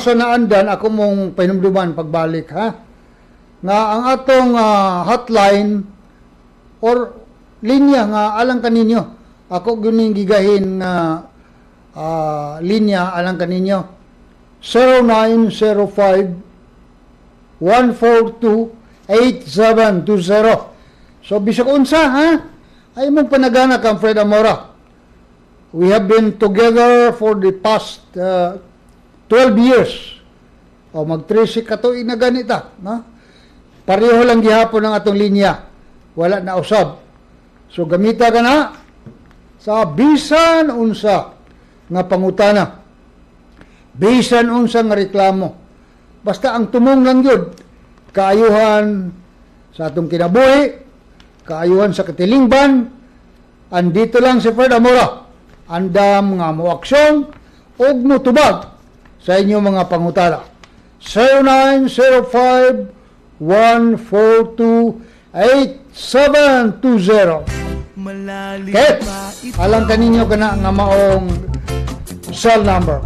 Sa naandan ako mong pahinumduman pagbalik, ha, nga ang atong hotline or linya nga alang kaninyo, ako gyud ning gigahin nga linya alang kaninyo, 0905 142 8720. So bisag unsa, ha, ay mong panagana kang Fred Amora. We have been together for the past 12 years. O mag 13 ka tuig na ganita, no? Pareho lang gihapon ang atong linya. Wala na usab. So gamita ka na sa bisan unsa nga pangutana. Bisan unsa nga reklamo. Basta ang tumong lang gyud kaayuhan sa atong kinabuhi, kaayuhan sa katilingban, andito lang si Fred Amora. Andam nga mo aksyon ug motubag sa inyong mga pangutana. 0905 142 8720. Malalim Ket, pa ito. Alang kaninyo kana nga maong cell number.